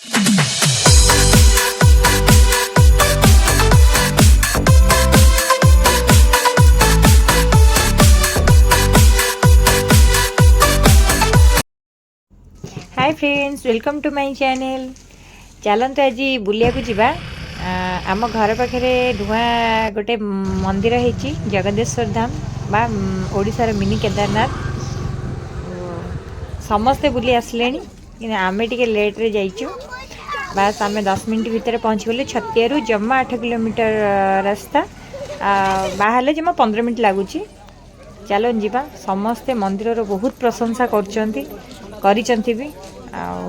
Hi friends, welcome to my channel. ଚାଲନ୍ତୁ ଆଜି ବୁଲିବାକୁ ଯିବା। ଆମ ଘର ପାଖରେ ନୂଆ ଗୋଟେ ମନ୍ଦିର ହେଇଛି, ଜଗଦେଶ୍ୱର ଧାମ ବା ଓଡ଼ିଶାର ମିନି କେଦାରନାଥ। ସମସ୍ତେ ବୁଲି ଆସିଲେଣି, କିନ୍ତୁ ଆମେ ଟିକେ ଲେଟ୍ରେ ଯାଇଛୁ। ବାସ୍, ଆମେ 10 ମିନିଟ୍ ଭିତରେ ପହଞ୍ଚିଗଲୁ। ଛତିଆରୁ ଜମା 8 କିଲୋମିଟର ରାସ୍ତା, ବାହାରିଲେ ଜମା 15 ମିନିଟ୍ ଲାଗୁଛି। ଚାଲନ୍ତୁ ଯିବା। ସମସ୍ତେ ମନ୍ଦିରର ବହୁତ ପ୍ରଶଂସା କରୁଛନ୍ତି, କରିଛନ୍ତି ବି। ଆଉ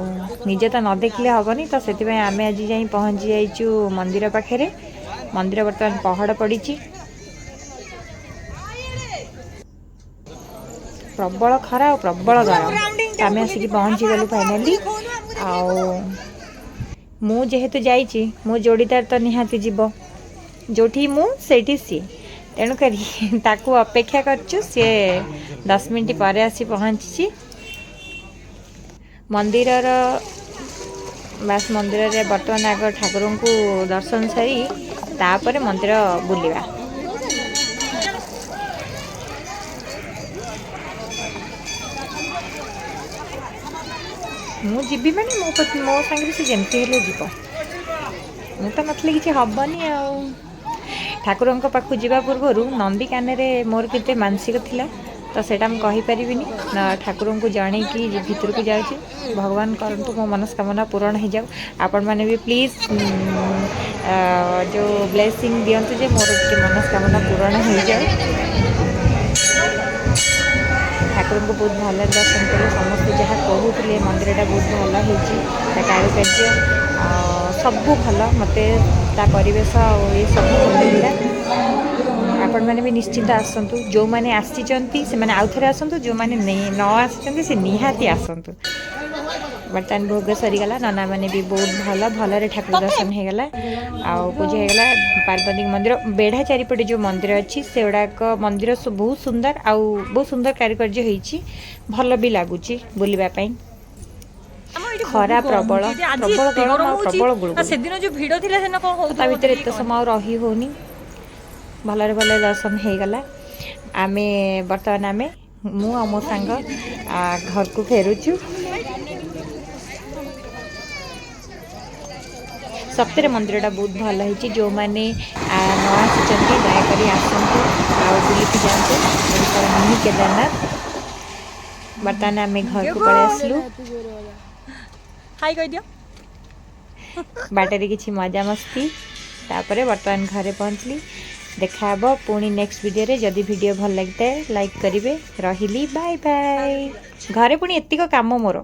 ନିଜେ ତ ନ ଦେଖିଲେ ହେବନି, ତ ସେଥିପାଇଁ ଆମେ ଆଜି ଯାଇ ପହଞ୍ଚି ଯାଇଛୁ ମନ୍ଦିର ପାଖରେ। ମନ୍ଦିର ବର୍ତ୍ତମାନ ପହଡ଼ ପଡ଼ିଛି। ପ୍ରବଳ ଖରା ଆଉ ପ୍ରବଳ ଗରମ। ତ ଆମେ ଆସିକି ପହଞ୍ଚିଗଲୁ ଫାଇନାଲି। ଆଉ ମୁଁ ଯେହେତୁ ଯାଇଛି, ମୋ ଯୋଡ଼ିଦାର ତ ନିହାତି ଯିବ। ଯେଉଁଠି ମୁଁ, ସେଇଠି ସିଏ। ତେଣୁକରି ତାକୁ ଅପେକ୍ଷା କରିଛୁ। ସିଏ 10 ମିନିଟ୍ ପରେ ଆସି ପହଞ୍ଚିଛି ମନ୍ଦିରର। ବାସ୍, ମନ୍ଦିରରେ ବର୍ତ୍ତମାନ ଆଗ ଠାକୁରଙ୍କୁ ଦର୍ଶନ ସାରି ତାପରେ ମନ୍ଦିର ବୁଲିବା। ମୁଁ ଯିବି ମାନେ ମୋ ସାଙ୍ଗରେ ସେ ଯେମିତି ହେଲେ ଯିବ। ମୁଁ ତ ନଥିଲେ କିଛି ହେବନି। ଆଉ ଠାକୁରଙ୍କ ପାଖକୁ ଯିବା ପୂର୍ବରୁ ନନ୍ଦିକାନରେ ମୋର କେତେ ମାନସିକ ଥିଲା, ତ ସେଇଟା ମୁଁ କହିପାରିବିନି ନା। ଠାକୁରଙ୍କୁ ଜଣେଇକି ଭିତରକୁ ଯାଉଛି। ଭଗବାନ କରନ୍ତୁ ମୋ ମନସ୍କାମନା ପୂରଣ ହେଇଯାଉ। ଆପଣମାନେ ବି ପ୍ଲିଜ୍ ଯେଉଁ ବ୍ଲେସିଂ ଦିଅନ୍ତୁ ଯେ ମୋର ଟିକେ ମନସ୍କାମନା ପୂରଣ ହେଇଯାଉ। ଠାକୁରଙ୍କୁ ବହୁତ ଭଲରେ ଦର୍ଶନ କଲୁ। ସମସ୍ତେ ଯାହା କହୁଥିଲେ, ମନ୍ଦିରଟା ବହୁତ ଭଲ ହେଇଛି, ତା କାରୁକାର୍ଯ୍ୟ ଆଉ ସବୁ ଭଲ। ମୋତେ ତା ପରିବେଶ ଆଉ ଏ ସବୁ ଭଲ ଲାଗିଲା। ଆପଣମାନେ ବି ନିଶ୍ଚିନ୍ତ ଆସନ୍ତୁ। ଯେଉଁମାନେ ଆସିଛନ୍ତି, ସେମାନେ ଆଉ ଥରେ ଆସନ୍ତୁ। ଯେଉଁମାନେ ନ ଆସିଛନ୍ତି, ସେ ନିହାତି ଆସନ୍ତୁ। ବର୍ତ୍ତମାନ ଭୋଗ ସରିଗଲା। ନନାମାନେ ବି ବହୁତ ଭଲ। ଭଲରେ ଠାକୁର ଦର୍ଶନ ହେଇଗଲା ଆଉ ପୂଜା ହେଇଗଲା। ପାର୍ବତୀଙ୍କ ମନ୍ଦିର ବେଢ଼ା ଚାରିପଟେ ଯେଉଁ ମନ୍ଦିର ଅଛି, ସେଗୁଡ଼ାକ ମନ୍ଦିର ସବୁ ବହୁତ ସୁନ୍ଦର ଆଉ ବହୁତ ସୁନ୍ଦର କାରୁକାର୍ଯ୍ୟ ହେଇଛି। ଭଲ ବି ଲାଗୁଛି ବୁଲିବା ପାଇଁ। ଆମ ଏଇଠି ଖରା ବହୁତ ଗରମ ପ୍ରବଳ, ହଉଛି। ଆଜି ପ୍ରବଳ ଏତେ ଗରମ ଗରମ ଆଉ ହଉଛି। ପ୍ରବଳ ଆଉ ଗୁଳୁଗୁଳି। ସେଦିନ ଯୋଉ ଭିଡ ଥିଲା, ସେଦିନ କଣ ତ ହଉଥିବ ତା ମତେ ଭିତରେ ଟିକେ ଏତେ କହନି। ସମୟ ଆଉ ରହି ହେଉନି। ଭଲରେ ଭଲରେ ଦର୍ଶନ ହେଇଗଲା। ଆମେ ବର୍ତ୍ତମାନ ଆମେ ମୁଁ ଆଉ ମୋ ସାଙ୍ଗ ଘରକୁ ଫେରୁଛୁ। ସତରେ ମନ୍ଦିରଟା ବହୁତ ଭଲ ହେଇଛି। ଯେଉଁମାନେ ନ ଆସିଛନ୍ତି, ଦୟାକରି ଆସନ୍ତୁ ଆଉ ବୁଲିକି ଯାଆନ୍ତୁ ଓଡ଼ିଶାର ମିନି କେଦାରନାଥ। ବର୍ତ୍ତମାନ ଆମେ ଘରକୁ ପଳେଇ ଆସିଲୁ। ହାଇ କହିଦିଅ। ବାଟରେ କିଛି ମଜାମସ୍ତି, ତାପରେ ବର୍ତ୍ତମାନ ଘରେ ପହଞ୍ଚିଲି। ଦେଖାହେବ ପୁଣି ନେକ୍ସଟ ଭିଡ଼ିଓରେ। ଯଦି ଭିଡ଼ିଓ ଭଲ ଲାଗିଥାଏ, ଲାଇକ୍ କରିବେ। ରହିଲି, ବାଏ ବାଏ। ଘରେ ପୁଣି ଏତିକ କାମ ମୋର।